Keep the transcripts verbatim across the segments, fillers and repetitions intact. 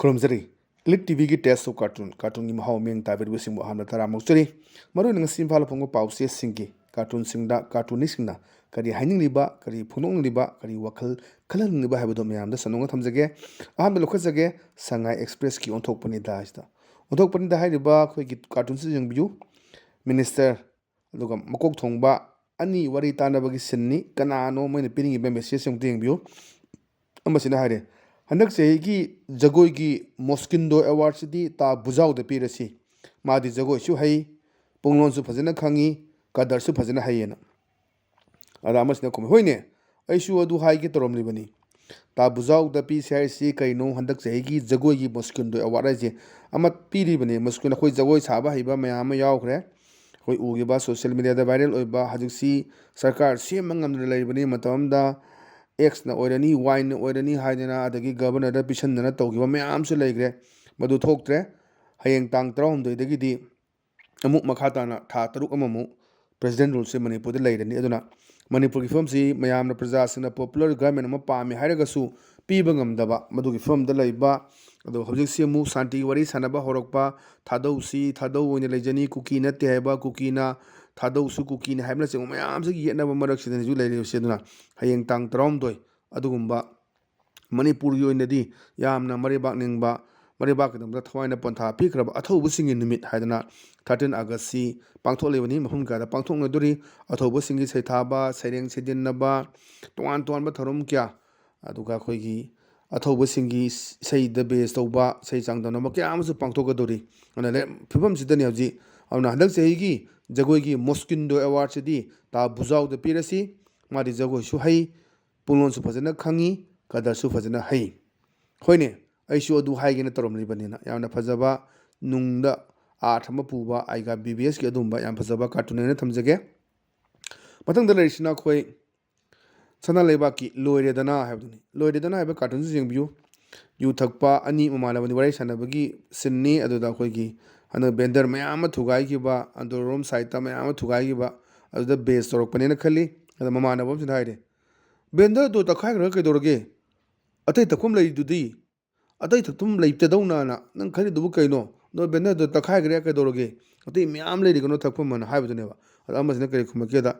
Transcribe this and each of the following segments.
ꯈꯨꯔꯨꯝꯖꯔꯤ꯫ Elite T ꯚꯤꯒꯤ Taste of Cartoon, ꯀꯥꯔꯇꯨꯟꯒꯤ ꯃꯍꯥꯎ ꯃꯤꯠꯌꯦꯡ ꯇꯥꯕꯤꯔꯤꯕꯁꯤꯡꯕꯨ ꯑꯍꯥꯟꯕꯗ ꯇꯔꯥꯝꯅ ꯑꯣꯛꯆꯔꯤ꯫ ꯃꯔꯨꯑꯣꯏꯅ ꯉꯁꯤ ꯏꯝꯐꯥꯜ ꯐꯣꯡꯕ ꯄꯥꯎꯆꯦꯁꯤꯡꯒꯤ ꯀꯥꯔꯇꯨꯟꯁꯤꯡꯗ ꯀꯥꯔꯇꯨꯅꯤꯁꯁꯤꯡꯅ ꯀꯔꯤ ꯍꯥꯏꯅꯤꯡꯂꯤꯕ, ꯀꯔꯤ ꯐꯣꯡꯗꯣꯛꯅꯤꯡꯂꯤꯕ, ꯀꯔꯤ ꯋꯥꯈꯜ ꯈꯜꯍꯟꯅꯤꯡꯂꯤꯕ ꯍꯥꯏꯕꯗꯨ ꯃꯌꯥꯝꯗ ꯁꯟꯗꯣꯛꯅ ꯊꯝꯖꯒꯦ꯫ ꯑꯍꯥꯟꯕ ꯂꯧꯈꯠꯆꯒꯦ, ꯁꯉꯥꯏ ꯑꯦꯛꯁꯄ꯭ꯔꯦꯁꯀꯤ ꯑꯣꯟꯊꯣꯛꯄꯅꯤꯗ ꯍꯥꯏꯁꯤꯗ꯫ ꯑꯣꯟꯊꯣꯛꯄꯅꯤꯗ ꯍꯥꯏꯔꯤꯕ ꯑꯩꯈꯣꯏꯒꯤ ꯀꯥꯔꯇꯨꯟꯁꯤ ꯌꯦꯡꯕꯤꯌꯨ꯫ ꯃꯤꯅꯤꯁꯇꯔ ꯑꯗꯨꯒ ꯃꯀꯣꯛ ꯊꯣꯡꯕ ꯑꯅꯤ ꯋꯥꯔꯤ ꯇꯥꯟꯅꯕꯒꯤ ꯁꯤꯟꯅꯤ꯫ ꯀꯅꯥꯅꯣ ꯃꯣꯏꯅ ꯄꯤꯅꯤꯡꯉꯤꯕ ꯃꯦꯁꯦꯖꯁꯦ ꯑꯃꯨꯛꯇ ꯌꯦꯡꯕꯤꯌꯨ꯫ ꯑꯃꯁꯤꯅ ꯍꯥꯏꯔꯦ, "ꯍꯟꯗꯛ ꯆꯍꯤꯒꯤ ꯖꯒꯣꯏꯒꯤ ꯃꯣꯁꯀꯤꯟꯗꯣ ꯑꯦꯋꯥꯔꯗꯁꯤꯗꯤ ꯇꯥ ꯕꯨꯖꯥꯎꯗ ꯄꯤꯔꯁꯤ꯫ ꯃꯥꯗꯤ ꯖꯒꯣꯏꯁꯨ ꯍꯩ, ꯄꯨꯡꯂꯣꯟꯁꯨ ꯐꯖꯅ ꯈꯪꯉꯤ, ꯀꯗꯔꯁꯨ ꯐꯖꯅ ꯍꯩꯌꯦꯅ"꯫ ꯑꯗ ꯑꯃꯁꯤꯅ ꯈꯨꯝꯃꯤ, "ꯍꯣꯏꯅꯦ, ꯑꯩꯁꯨ ꯑꯗꯨ ꯍꯥꯏꯒꯦ ꯇꯧꯔꯝꯂꯤꯕꯅꯤ꯫ ꯇꯥ ꯕꯨꯖꯥꯎꯗ ꯄꯤꯁꯦ ꯍꯥꯏꯔꯤꯁꯤ ꯀꯩꯅꯣ? ꯍꯟꯗꯛ ꯆꯍꯤꯒꯤ ꯖꯒꯣꯏꯒꯤ ꯃꯣꯁꯀꯤꯟꯗꯣ ꯑꯦꯋꯥꯔꯗ ꯍꯥꯏꯁꯦ ꯑꯃ ꯄꯤꯔꯤꯕꯅꯦ꯫ ꯃꯣꯁꯀꯤꯟ ꯑꯩꯈꯣꯏ ꯖꯒꯣꯏ ꯁꯥꯕ ꯍꯩꯕ ꯃꯌꯥꯝ ꯑꯃ ꯌꯥꯎꯈ꯭ꯔꯦ꯫ ꯑꯩꯈꯣꯏ ꯎꯈꯤꯕ ꯁꯣꯁꯤꯌꯦꯜ ꯃꯦꯗꯤꯌꯥꯗ ꯚꯥꯏꯔꯦꯜ ꯑꯣꯏꯕ, ꯍꯧꯖꯤꯛꯁꯤ ꯁꯔꯀꯥꯔ ꯁꯦꯝꯕ ꯉꯝꯗꯅ ꯂꯩꯔꯤꯕꯅꯤ꯫ ꯃꯇꯝ ꯑꯃꯗ ꯑꯦꯛꯁꯅ ꯑꯣꯏꯔꯅꯤ, ꯋꯥꯏꯅ ꯑꯣꯏꯔꯅꯤ ꯍꯥꯏꯗꯅ, ꯑꯗꯒꯤ ꯒꯕꯔꯅꯔꯗ ꯄꯤꯁꯟꯗꯅ ꯇꯧꯈꯤꯕ ꯃꯌꯥꯝꯁꯨ ꯂꯩꯈ꯭ꯔꯦ꯫ ꯃꯗꯨ ꯊꯣꯛꯇ꯭ꯔꯦ꯫ ꯍꯌꯦꯡ ꯇꯥꯡ ꯇꯔꯥꯍꯨꯝꯗꯣꯏꯗꯒꯤꯗꯤ ꯑꯃꯨꯛ ꯃꯈꯥ ꯇꯥꯅ ꯊꯥ ꯇꯔꯨꯛ ꯑꯃꯃꯨꯛ ꯄ꯭ꯔꯦꯁꯤꯗꯦꯟ ꯔꯨꯜꯁꯦ ꯃꯅꯤꯄꯨꯔꯗ ꯂꯩꯔꯅꯤ꯫ ꯑꯗꯨꯅ ꯃꯅꯤꯄꯨꯔꯒꯤ ꯐꯤꯕꯝꯁꯤ ꯃꯌꯥꯝꯅ, ꯄ꯭ꯔꯖꯥꯁꯤꯡꯅ ꯄꯣꯄꯨꯂꯔ ꯒꯚꯔꯟꯃꯦꯟ ꯑꯃ ꯄꯥꯝꯃꯤ ꯍꯥꯏꯔꯒꯁꯨ ꯄꯤꯕ ꯉꯝꯗꯕ, ꯃꯗꯨꯒꯤ ꯐꯤꯕꯝꯗ ꯂꯩꯕ꯫ ꯑꯗꯣ ꯍꯧꯖꯤꯛꯁꯤ ꯑꯃꯨꯛ ꯁꯥꯟꯇꯤ ꯋꯥꯔꯤ ꯁꯥꯟꯅꯕ ꯍꯧꯔꯛꯄ, "ꯊꯥꯗꯧꯁꯤ, ꯊꯥꯗꯧ ꯑꯣꯏꯅ ꯂꯩꯖꯅꯤ, ꯀꯨꯀꯤ ꯅꯠꯇꯦ" ꯍꯥꯏꯕ, "ꯀꯨꯀꯤꯅ ꯊꯥꯗꯧꯁꯨ ꯀꯨꯀꯤꯅꯤ" ꯍꯥꯏꯕꯅꯆꯤꯡꯕ ꯃꯌꯥꯝꯁꯤꯒꯤ ꯌꯦꯠꯅꯕ ꯃꯔꯛꯁꯤꯗꯅꯤ ꯍꯧꯖꯤꯛ ꯂꯩꯔꯤꯕꯁꯤ꯫ ꯑꯗꯨꯅ ꯍꯌꯦꯡ ꯇꯥꯡ ꯇꯔꯥꯍꯨꯝꯗꯣꯏ ꯑꯗꯨꯒꯨꯝꯕ ꯃꯅꯤꯄꯨꯔꯒꯤ ꯑꯣꯏꯅꯗꯤ ꯌꯥꯝꯅ ꯃꯔꯩꯕꯥꯛ ꯅꯤꯡꯕ, ꯃꯔꯩꯕꯥꯛꯀꯤꯗꯃꯛꯇ ꯊꯋꯥꯏꯅ ꯄꯣꯟꯊꯥ ꯄꯤꯈ꯭ꯔꯕ ꯑꯊꯧꯕꯁꯤꯡꯒꯤ ꯅꯨꯃꯤꯠ ꯍꯥꯏꯗꯅ ꯊꯥꯔꯇꯤꯟ ꯑꯥꯒꯁꯁꯤ ꯄꯥꯡꯊꯣꯛꯂꯤꯕꯅꯤ꯫ ꯃꯐꯝ ꯀꯌꯥꯗ ꯄꯥꯡꯊꯣꯛꯅꯗꯣꯔꯤ꯫ ꯑꯊꯧꯕꯁꯤꯡꯒꯤ ꯁꯩꯊꯥꯕ, ꯁꯩꯔꯦꯡ ꯁꯩꯗꯤꯟꯅꯕ, ꯇꯣꯉꯥꯟ ꯇꯣꯉꯥꯟꯕ ꯊꯧꯔꯝ ꯀꯌꯥ, ꯑꯗꯨꯒ ꯑꯩꯈꯣꯏꯒꯤ ꯑꯊꯧꯕꯁꯤꯡꯒꯤ ꯏꯁꯩꯗ ꯕꯦꯖ ꯇꯧꯕ, ꯏꯁꯩ ꯆꯥꯡꯗꯝꯅꯕ ꯀꯌꯥ ꯑꯃꯁꯨ ꯄꯥꯡꯊꯣꯛꯀꯗꯧꯔꯤ꯫ ꯑꯗꯨꯅ ꯂꯩ-, ꯐꯤꯕꯝꯁꯤꯗꯅꯤ ꯍꯧꯖꯤꯛ꯫ ꯑꯗꯨꯅ ꯍꯟꯗꯛ ꯆꯍꯤꯒꯤ ꯖꯒꯣꯏꯒꯤ ꯃꯣꯁꯀꯤꯟꯗꯣ ꯑꯦꯋꯥꯔꯗꯁꯤꯗꯤ ꯇꯥ ꯕꯨꯖꯥꯎꯗ ꯄꯤꯔꯁꯤ꯫ ꯃꯥꯗꯤ ꯖꯒꯣꯏꯁꯨ ꯍꯩ, ꯄꯨꯡꯂꯣꯟꯁꯨ ꯐꯖꯅ ꯈꯪꯉꯤ, ꯀꯗꯔꯁꯨ ꯐꯖꯅ ꯍꯩ꯫ ꯍꯣꯏꯅꯦ, ꯑꯩꯁꯨ ꯑꯗꯨ ꯍꯥꯏꯒꯦꯅ ꯇꯧꯔꯝꯂꯤꯕꯅꯤꯅ꯫ ꯌꯥꯝꯅ ꯐꯖꯕ, ꯅꯨꯡꯗ ꯑꯥꯔꯊ ꯑꯃ ꯄꯨꯕ ꯑꯥꯏꯒꯥ ꯕꯤ ꯕꯤ ꯑꯦꯁꯀꯤ ꯑꯗꯨꯒꯨꯝꯕ ꯌꯥꯝ ꯐꯖꯕ ꯀꯥꯔꯇꯨꯟ ꯑꯣꯏꯅ ꯊꯝꯖꯒꯦ꯫ ꯃꯊꯪꯗ ꯂꯩꯔꯤꯁꯤꯅ ꯑꯩꯈꯣꯏ ꯁꯅꯥ ꯂꯩꯕꯥꯛꯀꯤ "ꯂꯣꯏꯔꯦꯗꯅ" ꯍꯥꯏꯕꯗꯨꯅꯤ꯫ "ꯂꯣꯏꯔꯦꯗꯅ" ꯍꯥꯏꯕ ꯀꯥꯔꯇꯨꯟꯁꯤ ꯌꯦꯡꯕꯤꯌꯨ꯫ ꯌꯨ ꯊꯛꯄ ꯑꯅꯤ ꯃꯃꯥꯟꯅꯕꯅꯤ ꯋꯥꯔꯤ ꯁꯥꯟꯅꯕꯒꯤ ꯁꯤꯟꯅꯤ꯫ ꯑꯗꯨꯗ ꯑꯩꯈꯣꯏꯒꯤ ꯍꯟꯗꯛ ꯕꯦꯟꯗꯔ ꯃꯌꯥꯝ ꯑꯃ ꯊꯨꯒꯥꯏꯈꯤꯕ, ꯑꯟꯗꯔꯔꯣꯝ ꯁꯥꯏꯠꯇ ꯃꯌꯥꯝ ꯑꯃ ꯊꯨꯒꯥꯏꯈꯤꯕ, ꯑꯗꯨꯗ ꯕꯦꯖ ꯇꯧꯔꯛꯄꯅꯦꯅ ꯈꯜꯂꯤ꯫ ꯑꯗ ꯃꯃꯥꯟꯅꯕ ꯑꯃꯁꯤꯅ ꯍꯥꯏꯔꯦ, "ꯕꯦꯟꯗꯔꯗꯣ ꯇꯛꯈꯥꯏꯈ꯭ꯔꯒ ꯀꯩꯗꯧꯔꯒꯦ? ꯑꯇꯩ ꯇꯛꯐꯝ ꯂꯩꯔꯤꯗꯨꯗꯤ?" "ꯑꯇꯩ ꯊꯛꯐꯝ ꯂꯩꯇꯗꯧꯅꯅ ꯅꯪ ꯈꯜꯂꯤꯗꯨꯕꯨ ꯀꯩꯅꯣ? ꯅꯣꯏ vendorꯗꯣ ꯇꯛꯈꯥꯏꯈ꯭ꯔꯦ, ꯀꯩꯗꯧꯔꯒꯦ? ꯑꯇꯩ ꯃꯌꯥꯝ ꯂꯩꯔꯤ ꯀꯩꯅꯣ ꯊꯛꯐꯝ" ꯑꯅ ꯍꯥꯏꯕꯗꯨꯅꯦꯕ꯫ ꯑꯗ ꯑꯃꯁꯤꯅ ꯀꯔꯤ ꯈꯨꯝꯃꯛꯀꯦꯗ,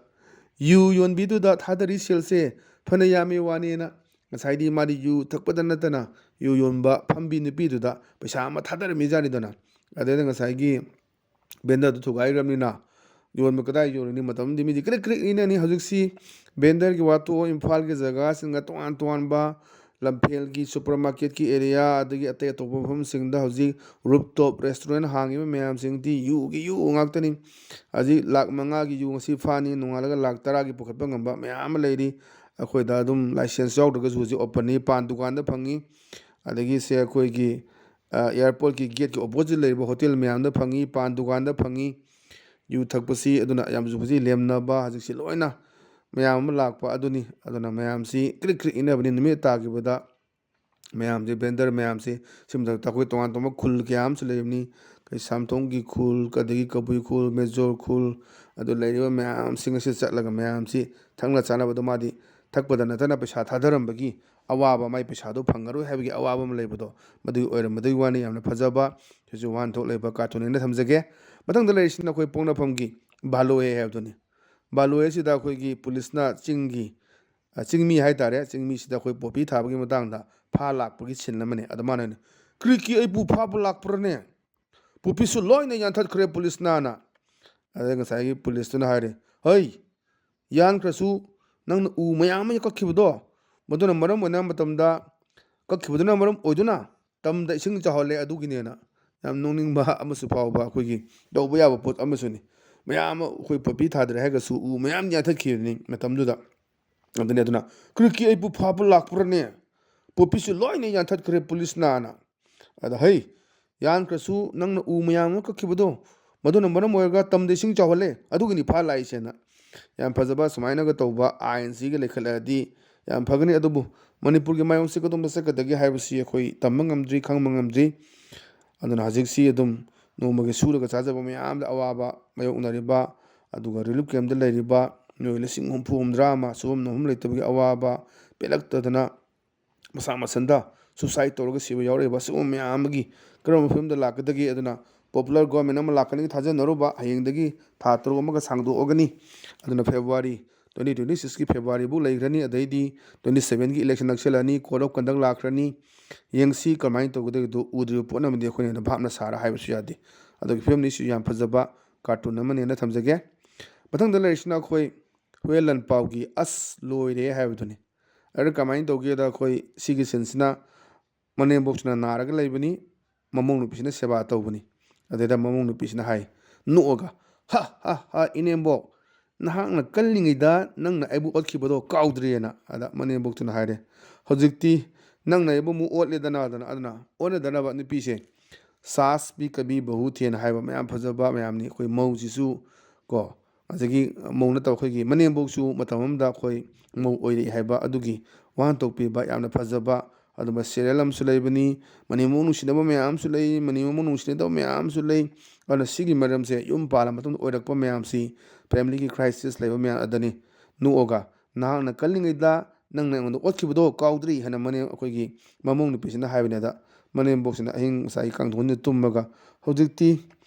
"ꯌꯨ ꯌꯣꯟꯕꯤꯗꯨꯗ ꯊꯥꯗꯔꯤ ꯁꯦꯜꯁꯦ ꯐꯅ ꯌꯥꯝꯃꯤ ꯋꯥꯅꯦꯅ", ꯉꯁꯥꯏꯗꯤ ꯃꯥꯗꯤ ꯌꯨ ꯊꯛꯄꯗ ꯅꯠꯇꯅ ꯌꯨ ꯌꯣꯟꯕ ꯐꯝꯕꯤ ꯅꯨꯄꯤꯗꯨꯗ ꯄꯩꯁꯥ ꯑꯃ ꯊꯥꯗꯔꯝꯃꯤꯖꯥꯠꯅꯤꯗꯅ꯫ ꯑꯗꯩꯗ ꯉꯁꯥꯏꯒꯤ vendorꯗꯨ ꯊꯨꯒꯥꯏꯈ꯭ꯔꯕꯅꯤꯅ ꯌꯣꯟꯕ ꯀꯗꯥꯏ ꯌꯣꯜꯂꯨꯅꯤ? ꯃꯇꯝꯗꯤ ꯃꯤꯗꯤ ꯀ꯭ꯔꯤꯛ ꯀ꯭ꯔꯤꯛ ꯏꯅꯅꯤ꯫ ꯍꯧꯖꯤꯛꯁꯤ vendorꯒꯤ ꯋꯥ ꯇꯣꯛꯑꯣ, ꯏꯝꯐꯥꯜꯒꯤ ꯖꯒꯥꯁꯤꯡꯗ ꯇꯣꯉꯥꯟ ꯇꯣꯉꯥꯟꯕ ꯂꯝꯐꯦꯜꯒꯤ supermarketꯀꯤ area, ꯑꯗꯒꯤ ꯑꯇꯩ ꯑꯇꯣꯞꯄ ꯃꯐꯝꯁꯤꯡꯗ ꯍꯧꯖꯤꯛ rooftop restaurant ꯍꯥꯡꯉꯤꯕ ꯃꯌꯥꯝꯁꯤꯡꯗꯤ ꯌꯨꯒꯤ ꯌꯨ ꯉꯥꯛꯇꯅꯤ꯫ ꯍꯧꯖꯤꯛ ꯂꯥꯛ ꯃꯉꯥꯒꯤ ꯌꯨ ꯉꯁꯤ ꯐꯥꯅꯤ, ꯅꯣꯡꯉꯥꯜꯂꯒ ꯂꯥꯛ ꯇꯔꯥꯒꯤ ꯄꯨꯈꯠꯄ ꯉꯝꯕ ꯃꯌꯥꯝ ꯑꯃ ꯂꯩꯔꯤ꯫ ꯑꯩꯈꯣꯏꯗ ꯑꯗꯨꯝ license ꯌꯥꯎꯗ꯭ꯔꯒꯁꯨ ꯍꯧꯖꯤꯛ openꯅꯤ, ꯄꯥꯟ ꯗꯨꯀꯥꯟꯗ ꯐꯪꯉꯤ, ꯑꯗꯒꯤ ꯁꯦ ꯑꯩꯈꯣꯏꯒꯤ ꯑ, airportꯀꯤ gateꯀꯤ opposite ꯂꯩꯔꯤꯕ hotel ꯃꯌꯥꯝꯗ ꯐꯪꯉꯤ, ꯄꯥꯟ ꯗꯨꯀꯥꯟꯗ ꯐꯪꯉꯤ꯫ ꯌꯨ ꯊꯛꯄꯁꯤ, ꯑꯗꯨꯅ ꯌꯥꯝ ꯆꯨꯕꯁꯤ ꯂꯦꯝꯅꯕ ꯍꯧꯖꯤꯛꯁꯤ ꯂꯣꯏꯅ ꯃꯌꯥꯝ ꯑꯃ ꯂꯥꯛꯄ ꯑꯗꯨꯅꯤ꯫ ꯑꯗꯨꯅ ꯃꯌꯥꯝꯁꯤ ꯀ꯭ꯔꯤꯛ ꯀ꯭ꯔꯤꯛ ꯏꯟꯅꯕꯅꯤ꯫ ꯅꯨꯃꯤꯠ ꯇꯥꯈꯤꯕꯗ ꯃꯌꯥꯝꯁꯤ, vendor ꯃꯌꯥꯝꯁꯤ, ꯁꯤ ꯃꯊꯛꯇ ꯑꯩꯈꯣꯏ ꯇꯣꯉꯥꯟ ꯇꯣꯉꯥꯟꯕ ꯈꯨꯜ ꯀꯌꯥ ꯑꯃꯁꯨ ꯂꯩꯔꯤꯕꯅꯤ꯫ ꯀꯩꯁꯥꯝꯊꯣꯡꯒꯤ ꯈꯨꯜ, ꯑꯗꯒꯤ ꯀꯕꯨꯏ ꯈꯨꯜ, ꯃꯦꯖꯣꯔ ꯈꯨꯜ, ꯑꯗꯨ ꯂꯩꯔꯤꯕ ꯃꯌꯥꯝꯁꯤꯡ ꯑꯁꯤ ꯆꯠꯂꯒ ꯃꯌꯥꯝꯁꯤ ꯊꯛꯅ ꯆꯥꯅꯕꯗꯣ ꯃꯥꯗꯤ ꯊꯛꯄꯗ ꯅꯠꯇꯅ ꯄꯩꯁꯥ ꯊꯥꯗꯔꯝꯕꯒꯤ ꯑꯋꯥꯕ, ꯃꯥꯏ ꯄꯩꯁꯥꯗꯣ ꯐꯪꯉꯔꯣꯏ ꯍꯥꯏꯕꯒꯤ ꯑꯋꯥꯕ ꯑꯃ ꯂꯩꯕꯗꯣ, ꯃꯗꯨꯒꯤ ꯑꯣꯏꯔꯝꯕꯗꯒꯤ ꯋꯥꯅꯤ꯫ ꯌꯥꯝꯅ ꯐꯖꯕ, ꯁꯤꯁꯨ ꯋꯥꯍꯟꯊꯣꯛ ꯂꯩꯕ cartoon ꯑꯣꯏꯅ ꯊꯝꯖꯒꯦ꯫ ꯃꯊꯪꯗ ꯂꯩꯔꯤꯁꯤꯅ ꯑꯩꯈꯣꯏ ꯄꯣꯛꯅꯐꯝꯒꯤ ꯚꯥꯂꯣꯏ ꯍꯥꯏꯕꯗꯨꯅꯤ꯫ ꯚꯥꯂꯣꯏ ꯑꯁꯤꯗ ꯑꯩꯈꯣꯏꯒꯤ ꯄꯨꯂꯤꯁꯅ ꯆꯤꯡꯒꯤ, ꯑ, ꯆꯤꯡꯃꯤ ꯍꯥꯏꯇꯥꯔꯦ, ꯆꯤꯡꯃꯤꯁꯤꯗ ꯑꯩꯈꯣꯏ ꯄꯣꯄꯤ ꯊꯥꯕꯒꯤ ꯃꯇꯥꯡꯗ ꯐꯥ ꯂꯥꯛꯄꯒꯤ scene ꯑꯃꯅꯤ꯫ ꯑꯗꯨ ꯃꯥꯅ ꯍꯥꯏꯅ, "ꯀ꯭ꯔꯤꯛꯀꯤ ꯑꯩꯕꯨ ꯐꯥꯕ ꯂꯥꯛꯄ꯭ꯔꯅꯦ? ꯄꯣꯄꯤꯁꯨ ꯂꯣꯏꯅ ꯌꯥꯟꯊꯠꯈ꯭ꯔꯦ ꯄꯨꯂꯤꯁꯅꯥꯅ"꯫ ꯑꯗ ꯉꯁꯥꯏꯒꯤ ꯄꯨꯂꯤꯁꯇꯨꯅ ꯍꯥꯏꯔꯦ, "ꯍꯩ, ꯌꯥꯟꯈ꯭ꯔꯁꯨ ꯅꯪꯅ ꯎ ꯃꯌꯥꯝ ꯑꯃ ꯀꯛꯈꯤꯕꯗꯣ, ꯃꯗꯨꯅ ꯃꯔꯝ ꯑꯣꯏꯅ ꯃꯇꯝꯗ ꯀꯛꯈꯤꯕꯗꯨꯅ ꯃꯔꯝ ꯑꯣꯏꯗꯨꯅ ꯇꯝꯗ ꯏꯁꯤꯡ ꯆꯥꯎꯍꯜꯂꯦ, ꯑꯗꯨꯒꯤꯅꯦꯅ" ꯌꯥꯝ ꯅꯣꯛꯅꯤꯡꯕ ꯑꯃꯁꯨ ꯐꯥꯎꯕ, ꯑꯩꯈꯣꯏꯒꯤ ꯇꯧꯕ ꯌꯥꯕ ꯄꯣꯠ ꯑꯃꯁꯨꯅꯤ꯫ ꯃꯌꯥꯝ ꯑꯃ ꯑꯩꯈꯣꯏ ꯄꯣꯄꯤ ꯊꯥꯗ꯭ꯔꯦ ꯍꯥꯏꯔꯒꯁꯨ ꯎ ꯃꯌꯥꯝ ꯌꯥꯟꯊꯠꯈꯤꯕꯅꯤ ꯃꯇꯝꯗꯨꯗ꯫ ꯑꯗꯨꯅꯤ ꯑꯗꯨꯅ, "ꯀ꯭ꯔꯤꯛꯀꯤ ꯑꯩꯕꯨ ꯐꯥꯕ ꯂꯥꯛꯄ꯭ꯔꯅꯦ? ꯄꯣꯄꯤꯁꯨ ꯂꯣꯏꯅ ꯌꯥꯟꯊꯠꯈ꯭ꯔꯦ ꯄꯨꯂꯤꯁꯅꯥꯅ"꯫ ꯑꯗ, "ꯍꯩ, ꯌꯥꯟꯈ꯭ꯔꯁꯨ ꯅꯪꯅ ꯎ ꯃꯌꯥꯝ ꯑꯃ ꯀꯛꯈꯤꯕꯗꯣ, ꯃꯗꯨꯅ ꯃꯔꯝ ꯑꯣꯏꯔꯒ ꯇꯝꯗ ꯏꯁꯤꯡ ꯆꯥꯎꯍꯜꯂꯦ, ꯑꯗꯨꯒꯤꯅꯤ ꯐꯥ ꯂꯥꯛꯏꯁꯦꯅ"꯫ ꯌꯥꯝ ꯐꯖꯕ ꯁꯨꯃꯥꯏꯅꯒ ꯇꯧꯕ ꯑꯥꯏꯟꯁꯤꯒ ꯂꯩꯈꯠꯂꯛꯑꯗꯤ ꯌꯥꯝ ꯐꯒꯅꯤ꯫ ꯑꯗꯨꯕꯨ ꯃꯅꯤꯄꯨꯔꯒꯤ ꯃꯥꯏꯌꯣꯛꯁꯦ ꯀꯗꯣꯝꯗ ꯆꯠꯀꯗꯒꯦ ꯍꯥꯏꯕꯁꯤ ꯑꯩꯈꯣꯏ ꯇꯝꯕ ꯉꯝꯗ꯭ꯔꯤ, ꯈꯪꯕ ꯉꯝꯗ꯭ꯔꯤ꯫ ꯑꯗꯨꯅ ꯍꯧꯖꯤꯛꯁꯤ ꯑꯗꯨꯝ ꯅꯣꯡꯃꯒꯤ ꯁꯨꯔꯒ ꯆꯥꯖꯕ ꯃꯌꯥꯝꯗ ꯑꯋꯥꯕ ꯃꯥꯌꯣꯛꯅꯔꯤꯕ, ꯑꯗꯨꯒ relief campꯇ ꯂꯩꯔꯤꯕ ꯃꯤꯑꯣꯏ ꯂꯤꯁꯤꯡ ꯍꯨꯝꯐꯨ ꯍꯨꯝꯗ꯭ꯔꯥ ꯑꯃ ꯁꯨꯐꯝ ꯅꯣꯝꯐꯝ ꯂꯩꯇꯕꯒꯤ ꯑꯋꯥꯕ ꯄꯦꯜꯂꯛꯇꯗꯅ ꯃꯁꯥ ꯃꯁꯟꯗ suicide ꯇꯧꯔꯒ ꯁꯤꯕ ꯌꯥꯎꯔꯛꯏꯕ꯫ ꯁꯤꯒꯨꯝꯕ ꯃꯌꯥꯝ ꯑꯃꯒꯤ ꯀꯔꯝꯕ ꯐꯤꯕꯝꯗ ꯂꯥꯛꯀꯗꯒꯦ? ꯑꯗꯨꯅ popular government ꯑꯃ ꯂꯥꯛꯀꯅꯤ ꯊꯥꯖꯅꯔꯨꯕ, ꯍꯌꯦꯡꯗꯒꯤ ꯊꯥ ꯇꯔꯨꯛ ꯑꯃꯒ ꯁꯥꯡꯗꯣꯛꯑꯒꯅꯤ꯫ ꯑꯗꯨꯅ February twenty twenty sixꯀꯤ Februaryꯐꯥꯎ ꯂꯩꯈ꯭ꯔꯅꯤ꯫ ꯑꯗꯩꯗꯤ twenty sevenꯒꯤ election ꯅꯛꯁꯤꯜꯂꯛꯑꯅꯤ, code of conduct ꯂꯥꯛꯈ꯭ꯔꯅꯤ꯫ ꯌꯦꯡꯁꯤ ꯀꯃꯥꯏꯅ ꯇꯧꯒꯗꯒꯦꯗꯣ꯫ ꯎꯗ꯭ꯔꯤꯕ ꯄꯣꯠ ꯑꯃꯗꯤ ꯑꯩꯈꯣꯏꯅ ꯍꯦꯟꯅ ꯚꯥꯞꯅ ꯁꯥꯔ ꯍꯥꯏꯕꯁꯨ ꯌꯥꯗꯦ꯫ ꯑꯗꯨꯒꯤ ꯐꯤꯕꯝꯅꯤ꯫ ꯁꯤ ꯌꯥꯝ ꯐꯖꯕ cartoon ꯑꯃꯅꯦꯅ ꯊꯝꯖꯒꯦ꯫ ꯃꯊꯪꯗ ꯂꯩꯔꯤꯁꯤꯅ ꯑꯩꯈꯣꯏ ꯍꯨꯌꯦꯟ ꯂꯥꯟꯄꯥꯎꯒꯤ "ꯑꯁ ꯂꯣꯏꯔꯦ" ꯍꯥꯏꯕꯗꯨꯅꯤ꯫ ꯑꯗꯨ ꯀꯃꯥꯏꯅ ꯇꯧꯒꯦꯗ, ꯑꯩꯈꯣꯏ ꯁꯤꯒꯤ sceneꯁꯤꯅ ꯃꯅꯦꯝꯕꯣꯛꯁꯤꯅ ꯅꯥꯔꯒ ꯂꯩꯕꯅꯤ, ꯃꯃꯧ ꯅꯨꯄꯤꯁꯤꯅ ꯁꯦꯕꯥ ꯇꯧꯕꯅꯤ꯫ ꯑꯗꯩꯗ ꯃꯃꯧ ꯅꯨꯄꯤꯁꯤꯅ ꯍꯥꯏ, ꯅꯣꯛꯑꯒ, "ꯍ ꯍ ꯍ, ꯏꯅꯦꯝꯕꯣꯛ, ꯅꯍꯥꯛꯅ ꯀꯜꯂꯤꯉꯩꯗ ꯅꯪꯅ ꯑꯩꯕꯨ ꯑꯣꯠꯈꯤꯕꯗꯣ ꯀꯥꯎꯗ꯭ꯔꯤꯌꯦꯅ?" ꯑꯗ ꯃꯅꯦꯝꯕꯣꯛꯇꯨꯅ ꯍꯥꯏꯔꯦ, "ꯍꯧꯖꯤꯛꯇꯤ ꯅꯪꯅ ꯑꯩꯕꯨ ꯑꯃꯨꯛ ꯑꯣꯠꯂꯦꯗꯅ", ꯑꯗꯅ, ꯑꯗꯨꯅ ꯑꯣꯟꯅꯗꯅꯕ ꯅꯨꯄꯤꯁꯦ "ꯁꯥꯁ ꯚꯤ ꯀꯚꯤ ꯕꯍꯨ ꯊꯤꯅ" ꯍꯥꯏꯕ ꯃꯌꯥꯝ ꯐꯖꯕ ꯃꯌꯥꯝꯅꯤ꯫ ꯑꯩꯈꯣꯏ ꯃꯧꯁꯤꯁꯨ ꯀꯣ, ꯑꯗꯒꯤ ꯃꯧ ꯅꯠꯇꯕ ꯑꯩꯈꯣꯏꯒꯤ ꯃꯅꯦꯝꯕꯣꯛꯁꯨ ꯃꯇꯝ ꯑꯃꯗ ꯑꯩꯈꯣꯏ ꯃꯧ ꯑꯣꯏꯔꯛꯏ ꯍꯥꯏꯕ ꯑꯗꯨꯒꯤ ꯋꯥꯍꯟꯊꯣꯛ ꯄꯤꯕ ꯌꯥꯝꯅ ꯐꯖꯕ ꯑꯗꯨꯝꯕ serial ꯑꯃꯁꯨ ꯂꯩꯕꯅꯤ꯫ ꯃꯅꯦꯝꯕꯣꯛ ꯅꯨꯡꯁꯤꯅꯕ ꯃꯌꯥꯝ ꯑꯃꯁꯨ ꯂꯩ, ꯃꯅꯦꯝꯕꯣꯛ ꯅꯨꯡꯁꯤꯅꯗꯕ ꯃꯌꯥꯝ ꯑꯃꯁꯨ ꯂꯩ꯫ ꯑꯗꯨꯅ ꯁꯤꯒꯤ ꯃꯔꯝꯁꯦ ꯌꯨꯝ ꯄꯥꯜꯂ ꯃꯇꯨꯡꯗ ꯑꯣꯏꯔꯛꯄ ꯃꯌꯥꯝꯁꯤ, familyꯒꯤ crisis ꯂꯩꯕ ꯃꯌꯥꯝ ꯑꯗꯅꯤ꯫ ꯅꯣꯛꯑꯒ, "ꯅꯍꯥꯛꯅ ꯀꯜꯂꯤꯉꯩꯗ ꯅꯪꯅ ꯑꯩꯉꯣꯟꯗ ꯑꯣꯠꯈꯤꯕꯗꯣ ꯀꯥꯎꯗ꯭ꯔꯤ?" ꯍꯥꯏꯅ ꯃꯅꯦꯝ-, ꯑꯩꯈꯣꯏꯒꯤ ꯃꯃꯧ ꯅꯨꯄꯤꯁꯤꯅ ꯍꯥꯏꯕꯅꯦ꯫ ꯑꯗ ꯃꯅꯦꯝꯕꯣꯛꯁꯤꯅ ꯑꯍꯤꯡ ꯉꯁꯥꯏꯒꯤ ꯀꯥꯡꯊꯣꯟꯁꯤꯗ ꯇꯨꯝꯃꯒ, "ꯍꯧꯖꯤꯛꯇꯤ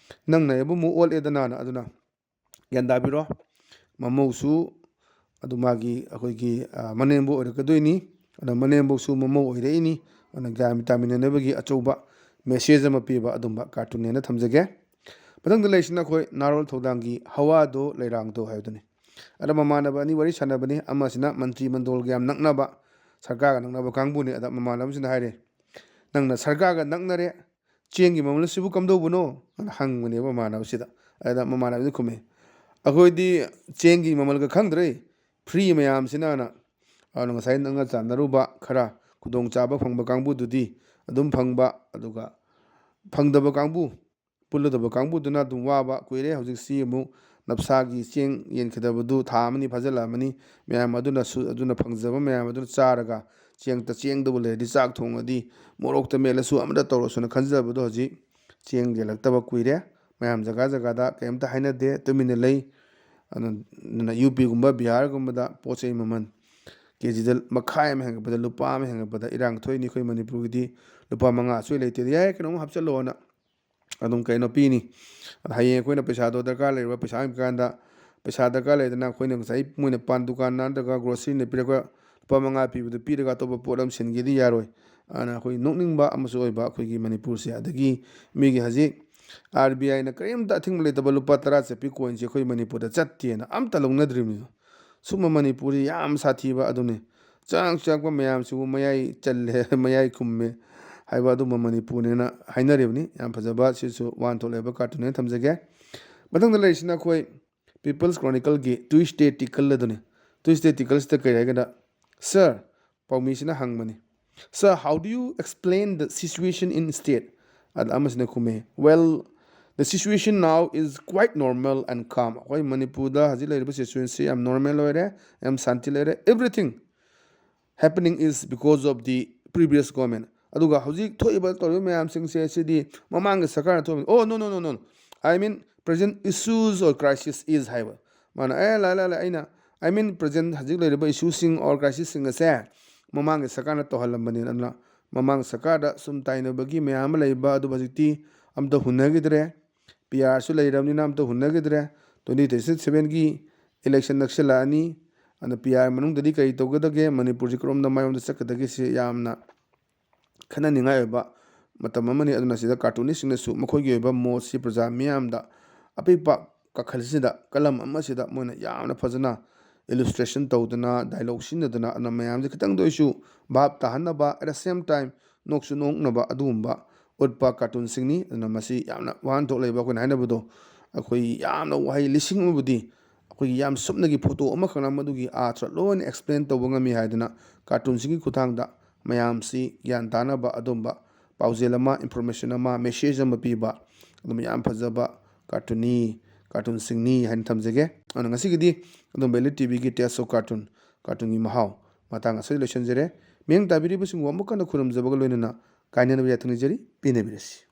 ꯅꯪꯅ ꯑꯩꯕꯨ ꯑꯃꯨꯛ ꯑꯣꯠꯂꯦꯗꯅꯥꯅ", ꯑꯗꯨꯅ ꯒ꯭ꯌꯥꯟ ꯇꯥꯕꯤꯔꯣ꯫ ꯃꯃꯧꯁꯨ ꯑꯗꯨ ꯃꯥꯒꯤ ꯑꯩꯈꯣꯏꯒꯤ, ꯑ, ꯃꯅꯦꯝꯕꯣꯛ ꯑꯣꯏꯔꯛꯀꯗꯣꯏꯅꯤ꯫ ꯑꯗꯨꯅ ꯃꯅꯦꯝꯕꯣꯛꯁꯨ ꯃꯃꯧ ꯑꯣꯏꯔꯛꯏꯅꯤ꯫ ꯑꯗꯨꯅ ꯒ꯭ꯌꯥꯟ ꯇꯥꯃꯤꯟꯅꯅꯕꯒꯤ ꯑꯆꯧꯕ message ꯑꯃ ꯄꯤꯕ ꯑꯗꯨꯝꯕ cartoonꯅꯦꯅ ꯊꯝꯖꯒꯦ꯫ ꯃꯊꯪꯗ ꯂꯩꯔꯤꯁꯤꯅ ꯑꯩꯈꯣꯏ ꯅꯥꯔꯣꯜ ꯊꯧꯗꯥꯡꯒꯤ "ꯍꯋꯥꯗꯣ ꯂꯩꯔꯥꯡꯗꯣ" ꯍꯥꯏꯕꯗꯨꯅꯤ꯫ ꯑꯗ ꯃꯃꯥꯟꯅꯕ ꯑꯅꯤ ꯋꯥꯔꯤ ꯁꯥꯟꯅꯕꯅꯤ꯫ ꯑꯃꯁꯤꯅ ꯃꯟꯇ꯭ꯔꯤ ꯃꯟꯗꯣꯜꯒ ꯌꯥꯝ ꯅꯛꯅꯕ, ꯁꯔꯀꯥꯔꯒ ꯅꯛꯅꯕ ꯀꯥꯡꯕꯨꯅꯤ꯫ ꯑꯗ ꯃꯃꯥꯟꯅꯕꯁꯤꯅ ꯍꯥꯏꯔꯦ, "ꯅꯪꯅ ꯁꯔꯀꯥꯔꯒ ꯅꯛꯅꯔꯦ, ꯆꯦꯡꯒꯤ ꯃꯃꯜ ꯑꯁꯤꯕꯨ ꯀꯝꯗꯧꯕꯅꯣ?" ꯑꯅ ꯍꯪꯕꯅꯦꯕ ꯃꯃꯥꯟꯅꯕꯁꯤꯗ꯫ ꯑꯗ ꯃꯃꯥꯟꯅꯕꯁꯤꯅ ꯈꯨꯝꯃꯦ, "ꯑꯩꯈꯣꯏꯗꯤ ꯆꯦꯡꯒꯤ ꯃꯃꯜꯒ ꯈꯪꯗ꯭ꯔꯦ, free ꯃꯌꯥꯝꯁꯤꯅ"꯫ ꯑꯅ, ꯑꯗꯨꯅ ꯉꯁꯥꯏ ꯅꯪꯅ ꯆꯥꯟꯅꯔꯨꯕ ꯈꯔ ꯈꯨꯗꯣꯡꯆꯥꯕ ꯐꯪꯕ ꯀꯥꯡꯕꯨꯗꯨꯗꯤ ꯑꯗꯨꯝ ꯐꯪꯕ, ꯑꯗꯨꯒ ꯐꯪꯗꯕ ꯀꯥꯡꯕꯨ, ꯄꯨꯜꯂꯨꯗꯕ ꯀꯥꯡꯕꯨꯗꯨꯅ ꯑꯗꯨꯝ ꯋꯥꯕ꯫ ꯀꯨꯏꯔꯦ ꯍꯧꯖꯤꯛꯁꯤ ꯑꯃꯨꯛ ꯅꯞꯁꯥꯒꯤ ꯆꯦꯡ ꯌꯦꯟꯈꯤꯗꯕꯗꯨ ꯊꯥ ꯑꯃꯅꯤ ꯐꯥꯖꯤꯜꯂꯛꯑꯃꯅꯤ꯫ ꯃꯌꯥꯝ ꯑꯗꯨꯅꯁꯨ, ꯑꯗꯨꯅ ꯐꯪꯖꯕ ꯃꯌꯥꯝ ꯑꯗꯨꯅ ꯆꯥꯔꯒ, ꯆꯦꯡꯇ ꯆꯦꯡꯗꯕꯨ ꯂꯩꯔꯗꯤ ꯆꯥꯛ ꯊꯣꯡꯉꯗꯤ, ꯃꯣꯔꯣꯛꯇ ꯃꯦꯠꯂꯁꯨ ꯑꯃꯇ ꯇꯧꯔꯁꯨꯅ ꯈꯟꯖꯕꯗꯣ ꯍꯧꯖꯤꯛ ꯆꯦꯡ ꯌꯦꯜꯂꯛꯇꯕ ꯀꯨꯏꯔꯦ꯫ ꯃꯌꯥꯝ ꯖꯒꯥ ꯖꯒꯥꯗ ꯀꯔꯤꯝꯇ ꯍꯥꯏꯅꯗꯦ, ꯇꯨꯃꯤꯟꯅ ꯂꯩ꯫ ꯑꯗꯨꯅ UPꯒꯨꯝꯕ ꯕꯤꯍꯥꯔꯒꯨꯝꯕꯗ ꯄꯣꯠ ꯆꯩ ꯃꯃꯜ ꯀꯦ ꯖꯤꯗ ꯃꯈꯥꯏ ꯑꯃ ꯍꯦꯟꯒꯠꯄꯗ, ꯂꯨꯄꯥ ꯑꯃ ꯍꯦꯟꯒꯠꯄꯗ ꯏꯔꯥꯡ ꯊꯣꯛꯏꯅꯤ꯫ ꯑꯩꯈꯣꯏ ꯃꯅꯤꯄꯨꯔꯒꯤꯗꯤ ꯂꯨꯄꯥ ꯃꯉꯥ ꯑꯁꯣꯏ ꯂꯩꯇꯦ, ꯌꯥꯏ, ꯀꯩꯅꯣꯝ ꯍꯥꯞꯆꯜꯂꯣꯅ ꯑꯗꯨꯝ ꯀꯩꯅꯣ ꯄꯤꯅꯤ꯫ ꯑꯗ ꯍꯌꯦꯡ ꯑꯩꯈꯣꯏꯅ ꯄꯩꯁꯥꯗꯣ ꯗꯔꯀꯥꯔ ꯂꯩꯔꯕ, ꯄꯩꯁꯥ ꯍꯪꯕ ꯀꯥꯟꯗ, ꯄꯩꯁꯥ ꯗꯔꯀꯥꯔ ꯂꯩꯗꯅ ꯑꯩꯈꯣꯏꯅ ꯉꯁꯥꯏ ꯃꯣꯏꯅ ꯄꯥꯟ ꯗꯨꯀꯥꯟ ꯅꯠꯇ꯭ꯔꯒ ꯒ꯭ꯔꯣꯁꯔꯤꯅ ꯄꯤꯔꯛꯄ ꯂꯨꯄꯥ ꯃꯉꯥ ꯄꯤꯕꯗꯨ ꯄꯤꯔꯒ ꯑꯇꯣꯞꯄ ꯄꯣꯠ ꯑꯃ ꯁꯤꯟꯒꯦꯗꯤ ꯌꯥꯔꯣꯏ꯫ ꯑꯗꯨꯅ ꯑꯩꯈꯣꯏ ꯅꯣꯛꯅꯤꯡꯕ ꯑꯃꯁꯨ ꯑꯣꯏꯕ ꯑꯩꯈꯣꯏꯒꯤ ꯃꯅꯤꯄꯨꯔꯁꯦ꯫ ꯑꯗꯒꯤ ꯃꯤꯒꯤ ꯍꯧꯖꯤꯛ ꯑꯥꯔ ꯕꯤ ꯑꯥꯏꯅ ꯀꯔꯤꯝꯇ ꯑꯊꯤꯡꯕ ꯂꯩꯇꯕ ꯂꯨꯄꯥ ꯇꯔꯥ ꯆꯠꯄꯤ ꯀꯣꯏꯟꯁꯦ ꯑꯩꯈꯣꯏ ꯃꯅꯤꯄꯨꯔꯗ ꯆꯠꯇꯦꯅ ꯑꯝꯇ ꯂꯧꯅꯗ꯭ꯔꯤꯕꯅꯤꯗꯣ꯫ ꯁꯨꯝꯕ ꯃꯅꯤꯄꯨꯔꯁꯤ ꯌꯥꯝ ꯁꯥꯊꯤꯕ ꯑꯗꯨꯅꯤ꯫ ꯆꯥꯛ ꯆꯥꯛꯄ ꯃꯌꯥꯝꯁꯤꯕꯨ ꯃꯌꯥꯏ ꯆꯜꯂꯦ, ꯃꯌꯥꯏ ꯀꯨꯝꯃꯦ ꯍꯥꯏꯕ ꯑꯗꯨꯝꯕ ꯃꯅꯤꯄꯨꯔꯅꯦꯅ ꯍꯥꯏꯅꯔꯤꯕꯅꯤ꯫ ꯌꯥꯝ ꯐꯖꯕ, ꯁꯤꯁꯨ ꯋꯥꯍꯟꯊꯣꯛ ꯂꯩꯕ ꯀꯥꯔꯇꯨꯟꯅꯦꯅ ꯊꯝꯖꯒꯦ꯫ ꯃꯊꯪꯗ ꯂꯩꯔꯤꯁꯤꯅ ꯑꯩꯈꯣꯏ People's Chronicleꯒꯤ Tuesday Tickle ꯑꯗꯨꯅꯤ꯫ Tuesday Tickleꯁꯤꯗ ꯀꯔꯤ ꯍꯥꯏꯒꯦꯗ, "Sir," ꯄꯥꯎꯃꯤꯁꯤꯅ ꯍꯪꯕꯅꯤ, "Sir, how do you explain the situation in state?" ꯑꯗ ꯑꯃꯁꯤꯅ ꯈꯨꯝꯃꯦ, "Well, the situation now is quite normal and calm." ꯑꯩꯈꯣꯏ ꯃꯅꯤꯄꯨꯔꯗ ꯍꯧꯖꯤꯛ ꯂꯩꯔꯤꯕ ꯁꯤꯆꯨꯋꯦꯁꯟꯁꯤ ꯌꯥꯝ ꯅꯣꯔꯃꯦꯜ ꯑꯣꯏꯔꯦ, ꯌꯥꯝ ꯁꯥꯟꯇꯤ ꯂꯩꯔꯦ꯫ "Everything happening is because of the previous government." ꯑꯗꯨꯒ ꯍꯧꯖꯤꯛ ꯊꯣꯛꯏꯕ ꯇꯧꯔꯤꯕ ꯃꯌꯥꯝꯁꯤꯡꯁꯦ ꯁꯤꯗꯤ ꯃꯃꯥꯡꯒꯤ ꯁꯔꯀꯥꯔꯅ ꯊꯣꯛꯏꯕꯅꯤ꯫ "Oh, no, no, no, no. I mean present issues or crisis is" ꯍꯥꯏꯕ꯫ ꯃꯥꯅ, "ꯑꯦ, ꯂꯥꯏ, ꯂꯥꯏ, ꯂꯥꯏ, ꯑꯩꯅ, I mean present ꯍꯧꯖꯤꯛ ꯂꯩꯔꯤꯕ ꯏꯁꯨꯁꯤꯡ or crisisꯁꯤꯡ ꯑꯁꯦ ꯃꯃꯥꯡꯒꯤ ꯁꯔꯀꯥꯔꯅ ꯇꯧꯍꯜꯂꯝꯕꯅꯤ꯫ ꯑꯗꯨꯅ ꯃꯃꯥꯡ ꯁꯔꯀꯥꯔꯗ ꯁꯨꯝ ꯇꯥꯏꯅꯕꯒꯤ ꯃꯌꯥꯝ ꯑꯃ ꯂꯩꯕ ꯑꯗꯨꯕꯨ ꯍꯧꯖꯤꯛꯇꯤ ꯑꯝꯇ ꯍꯨꯟꯅꯈꯤꯗ꯭ꯔꯦ꯫ ꯄꯤ ꯑꯥꯔꯁꯨ ꯂꯩꯔꯕꯅꯤꯅ ꯑꯝꯇ ꯍꯨꯟꯅꯈꯤꯗ꯭ꯔꯦ꯫ Twenty twenty sevenꯒꯤ election ꯅꯛꯁꯤꯜꯂꯛꯑꯅꯤ꯫ ꯑꯗꯨꯅ ꯄꯤ ꯑꯥꯔ ꯃꯅꯨꯡꯗꯗꯤ ꯀꯔꯤ ꯇꯧꯒꯗꯒꯦ, ꯃꯅꯤꯄꯨꯔꯁꯤ ꯀꯔꯣꯝꯗ ꯃꯥꯏꯌꯣꯟꯗ ꯆꯠꯀꯗꯒꯦ, ꯁꯤ ꯌꯥꯝꯅ ꯈꯟꯅꯅꯤꯡꯉꯥꯏ ꯑꯣꯏꯕ ꯃꯇꯝ ꯑꯃꯅꯤ꯫ ꯑꯗꯨꯅ ꯁꯤꯗ ꯀꯥꯔꯇꯨꯅꯤꯁꯁꯤꯡꯅꯁꯨ ꯃꯈꯣꯏꯒꯤ ꯑꯣꯏꯕ ꯃꯣꯠꯁꯤ ꯄ꯭ꯔꯖꯥ ꯃꯤꯌꯥꯝꯗ ꯑꯄꯤꯛꯄ ꯀꯥꯈꯜꯁꯤꯗ, ꯀꯂꯝ ꯑꯃꯁꯤꯗ ꯃꯣꯏꯅ ꯌꯥꯝꯅ ꯐꯖꯅ illustration ꯇꯧꯗꯅ, dialogue ꯁꯤꯖꯤꯟꯅꯗꯅ, ꯑꯗꯨꯅ ꯃꯌꯥꯝꯁꯦ ꯈꯤꯇꯪꯗ ꯑꯣꯏꯁꯨ ꯚꯥꯞ ꯇꯥꯍꯟꯅꯕ, at the same time ꯅꯣꯛꯁꯨ ꯅꯣꯛꯅꯕ ꯑꯗꯨꯒꯨꯝꯕ ꯎꯠꯄ ꯀꯥꯔꯇꯨꯟꯁꯤꯡꯅꯤ꯫ ꯑꯗꯨꯅ ꯃꯁꯤ ꯌꯥꯝꯅ ꯋꯥꯍꯟꯊꯣꯛ ꯂꯩꯕ, ꯑꯩꯈꯣꯏꯅ ꯍꯥꯏꯅꯕꯗꯣ, ꯑꯩꯈꯣꯏ ꯌꯥꯝꯅ ꯋꯥꯍꯩ ꯂꯤꯁꯤꯡ ꯑꯃꯕꯨꯗꯤ ꯑꯩꯈꯣꯏꯒꯤ ꯌꯥꯝ ꯁꯨꯞꯅꯒꯤ ꯐꯣꯇꯣ ꯑꯃꯈꯛꯅ ꯃꯗꯨꯒꯤ ꯑꯥꯔꯊ ꯂꯣꯏꯅ explain ꯇꯧꯕ ꯉꯝꯃꯤ ꯍꯥꯏꯗꯅ ꯀꯥꯔꯇꯨꯟꯁꯤꯡꯒꯤ ꯈꯨꯠꯊꯥꯡꯗ ꯃꯌꯥꯝꯁꯤ ꯒ꯭ꯌꯥꯟ ꯇꯥꯅꯕ ꯑꯗꯨꯝꯕ ꯄꯥꯎꯖꯦꯜ ꯑꯃ, information ꯑꯃ, message ꯑꯃ ꯄꯤꯕ, ꯑꯗꯨꯝ ꯌꯥꯝ ꯐꯖꯕ ꯀꯥꯔꯇꯨꯟꯅꯤ, ꯀꯥꯔꯇꯨꯟꯁꯤꯡꯅꯤ ꯍꯥꯏꯅ ꯊꯝꯖꯒꯦ꯫ ꯑꯗꯨꯅ ꯉꯁꯤꯒꯤꯗꯤ ꯑꯗꯨꯝ ꯕꯦꯂꯤ ꯇꯤ ꯚꯤꯒꯤ Taste of Cartoon, ꯀꯥꯔꯇꯨꯟꯒꯤ ꯃꯍꯥꯎ ꯃꯇꯥꯡ ꯑꯁꯤꯗ ꯂꯣꯏꯁꯤꯟꯖꯔꯦ꯫ ꯃꯤꯠꯌꯦꯡ ꯇꯥꯕꯤꯔꯤꯕꯁꯤꯡꯕꯨ ꯑꯃꯨꯛ ꯍꯟꯅ ꯈꯨꯔꯨꯝꯖꯕꯒ ꯂꯣꯏꯅꯅ ꯀꯥꯏꯅꯅꯕ ꯌꯥꯊꯪ ꯅꯤꯖꯔꯤ, ꯄꯦꯟꯅꯕꯤꯔꯁꯤ꯫